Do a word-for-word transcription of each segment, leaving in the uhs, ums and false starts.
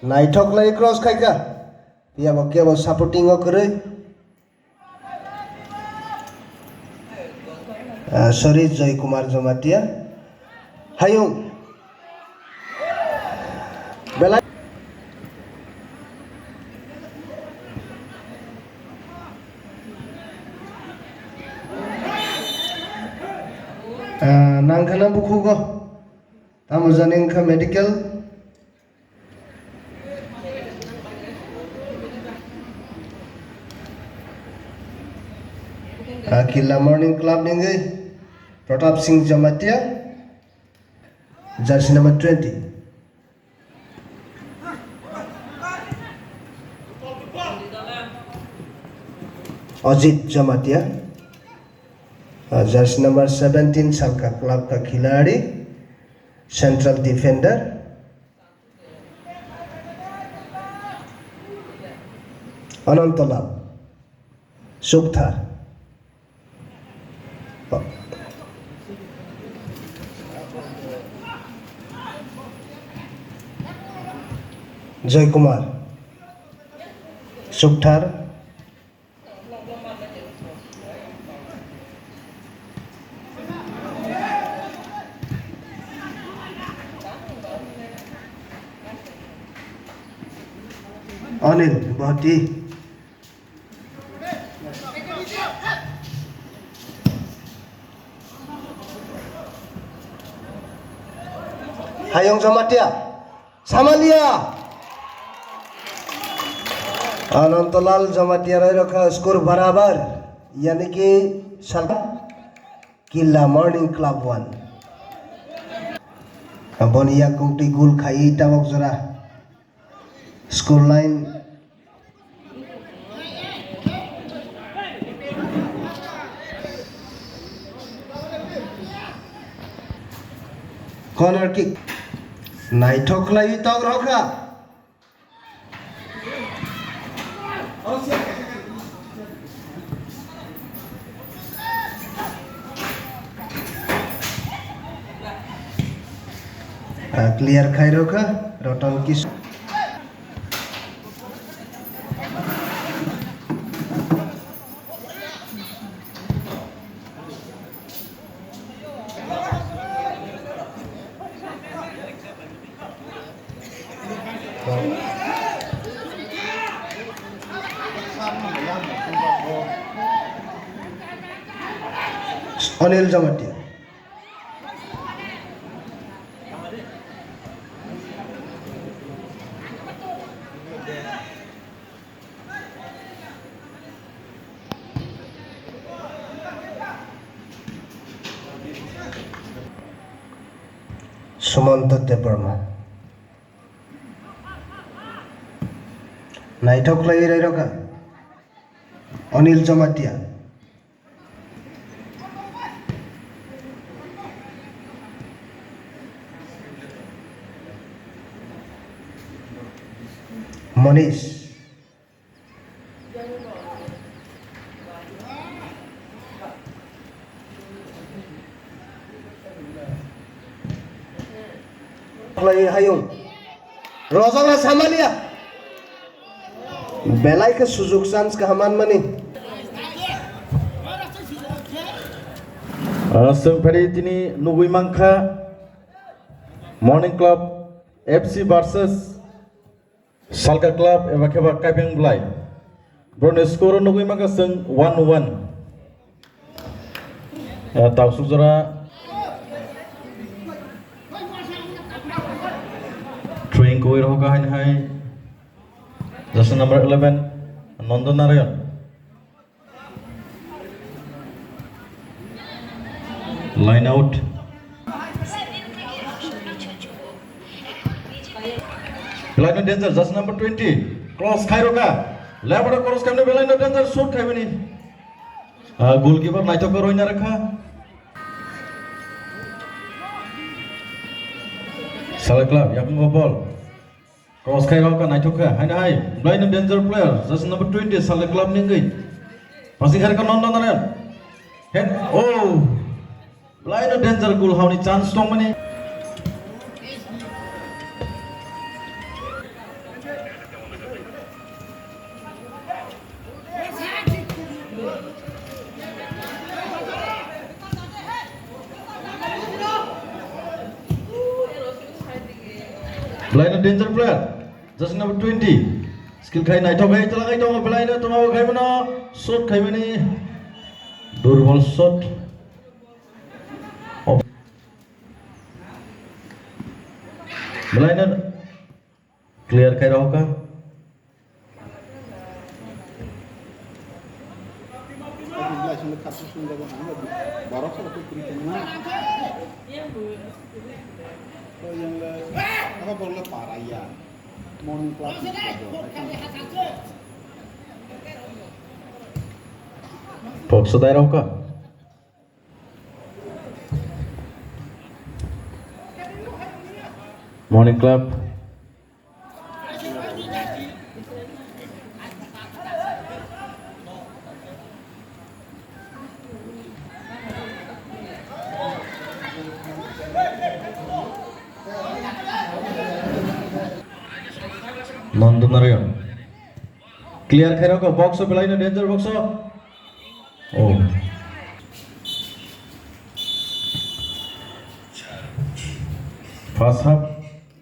Naithok lai cross khaikha. Phiya bo kebo supporting o kwrwi. Ah, sorry, Joy Kumar Jamatia. Hayung. Belai. Ah, nangkhana bukhugo. Tamo jani wngkha medical. Ah, Killa Morning Club ni wngwi Pratap Singh Jamatia, jersey number twenty. Ajit Jamatia, ah, jersey number seventeen, Salka Club ka khiladi, central defender. Anantolal Sukthar. Joy Kumar Sukthar. Anil Bhati. Hayung Jamatia. Samalia. Anantolal Jamatia roi rokha score barabar. Yani ki sal Killa Morning Club one. Boni yakung twi goal khai tabok jora. Score line. Corner kick. Naithok khlaiwi tok rokha. Ah, clear khai rokha Roton Kish. Anil Jamatia. Sumanta Debbarma. Naithok khlaiwi rairokha. Anil Jamatia. Manish. Khlai hayung. Rojak na samalia. Belai khe sujuk chance kaham manmani. Ah, chwng phari tini nugui mankha Morning Club F C versus Salka Club eba khe ba Kaipeng Blai. Boroni score o nugui mankha chwng one one. Eh, Tausuk jora. Throwing koi rohoka haini hai. Jersey number eleven, Nondan Narayan. Line out. Belai no danger, jersey number twenty. Cross khai roka. Left o cross khai no belai no danger, shoot khai bini. Ah, goalkeeper naithok ko roina rakha. Salka Club, yakung o ball. Cross khai rok ka naithok kha. Haino hai. Belai no danger player. Jersey number twenty, Salka Club ni wngwi. Passing khai rok ka Nondan Narayan. Head. Oh. Belai no danger goal hauni chance tongmani. Belaino danger player. Jersey number twenty. Skill khai naithok khai chala khai tongo belaino tongma bo khai mano. Shot khai mani. Durbol shot. Belaino clear khai rohka. Morning class. Pokso dai rohka. Morning club. Nandanario. Clear khai rokha, box o belai no danger box o. Oh. First half,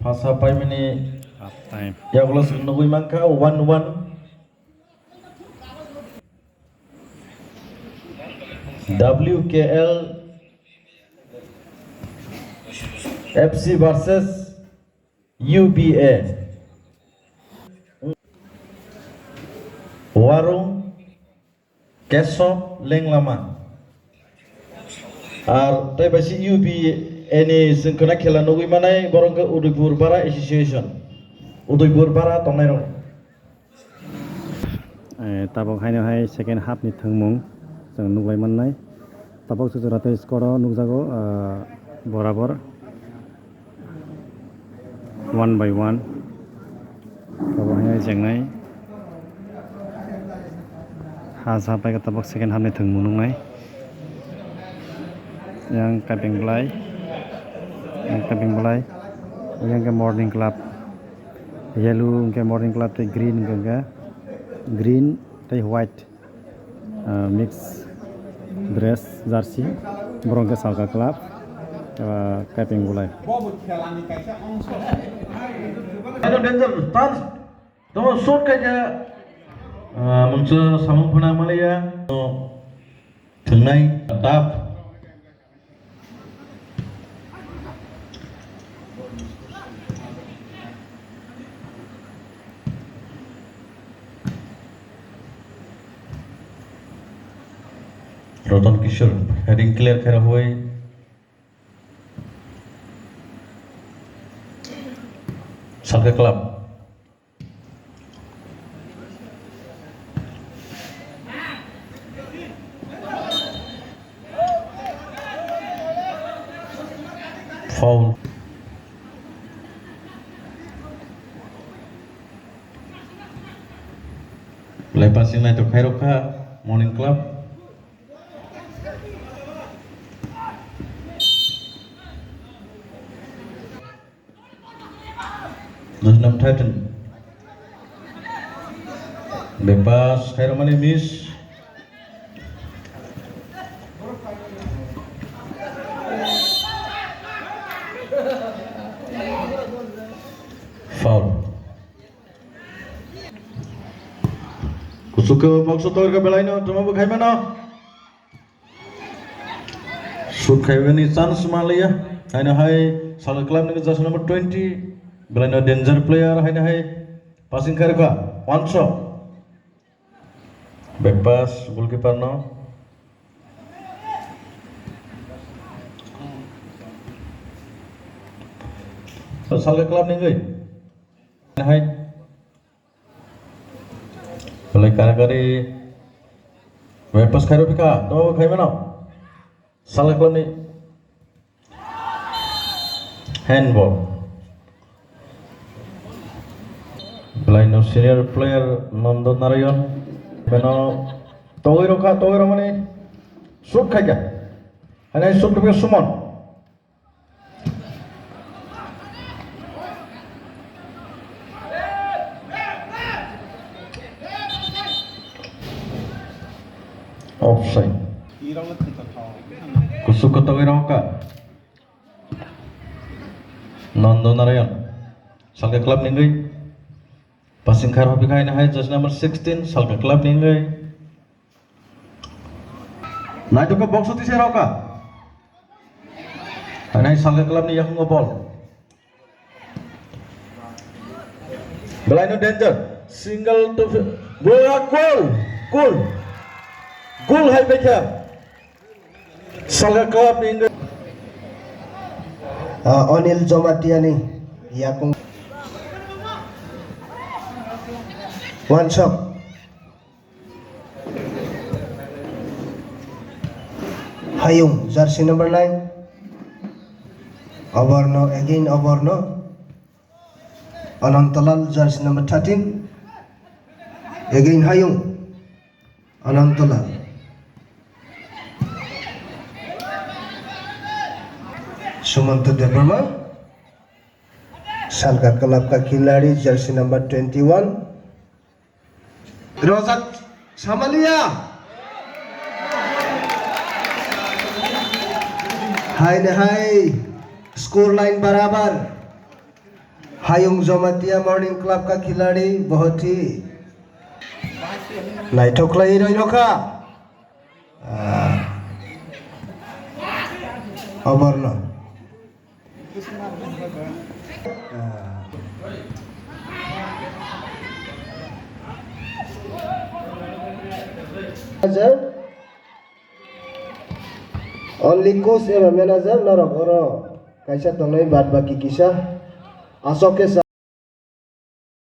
first half pai mini. Half time. Yagulo sing nugui mankha one one. W K L F C versus U B A. Warung Keso Lenglama. Ar tei bai si U B A ni chwng khwna khela nugui manai, borok khe Udaipur Bara Association. Udaipur Bara tongnai rok. Eh, tabok haino hai second half ni thwngmung chwng nuglai mannai. Tabok se jora tei score o nukjago, ah, borabor one by one. Tabok haino jengnai. Ha sa pai tabok second half ni thwngmung nuknai. Yang Kaping Blai. Yang Kaping Blai. Yang ke Morning Club. Yellow hwnkhe Morning Club tei green hwnkhe green tei white, ah, mix dress jersey. Borok hwnkhe Salka Club, ah, Kaping Blai. Hello, danger, chance. Tamo shot kaisa, ah, mungsa samung phana maliya. Thwngnai, tap. Roton Kishore, heading clear khe rohoi. Salka Club. Foul. Belai passing naithok khairokha Morning Club. Jersey number thirteen. Bebas khairokmani miss. Foul. Kuchuk ke box o torka belai no, tuma bo khai mano. Shoot khaibani chance manliya. Haino hai Salka Club ni jersey number twenty. Belai no danger player haino hai passing khairokha. One shot. Back pass goalkeeper no. Salka Club ni goi. Hai. Belai karakari. Back pass khairokha. To khaimano. Salka Club ni handball. Belai no senior player Nando Narayan. Beno togoi rokha, togoi romani shoot khaikha. Haino shoot khaikha Suman. Offside. Kuchuk ke togoi rokha. Nando Narayan. Salka club ni wngwi. Passing kharwi phaikha haino hai jersey number sixteen, Salka club ni wngwi. Naitokha box o tisa rokha. Haino hai Salka club ni yakungo ball. Belaino danger. Single to fi-, ball goal. Goal. Goal hai phaikha. Salka club ni wngwi. Ah, Anil Jomatiani yakung. One shot. Hayung, jersey number nine. Oborno, again Oborno. Anantalal, jersey number thirteen. Again Hayung. Anantalal. Sumanta Debbarma. Salka club ka khiladi, jersey number twenty-one. Rojak Samalia. Hai ne hai. Score line barabar. Hayung Jamatia Morning Club ka khiladi, bahut hi naithok khlai roi rokha. Ah. Oborno. Manager, only coach eba manager norok oro kaisa tongnai, bad baki kisa aswk khe sa-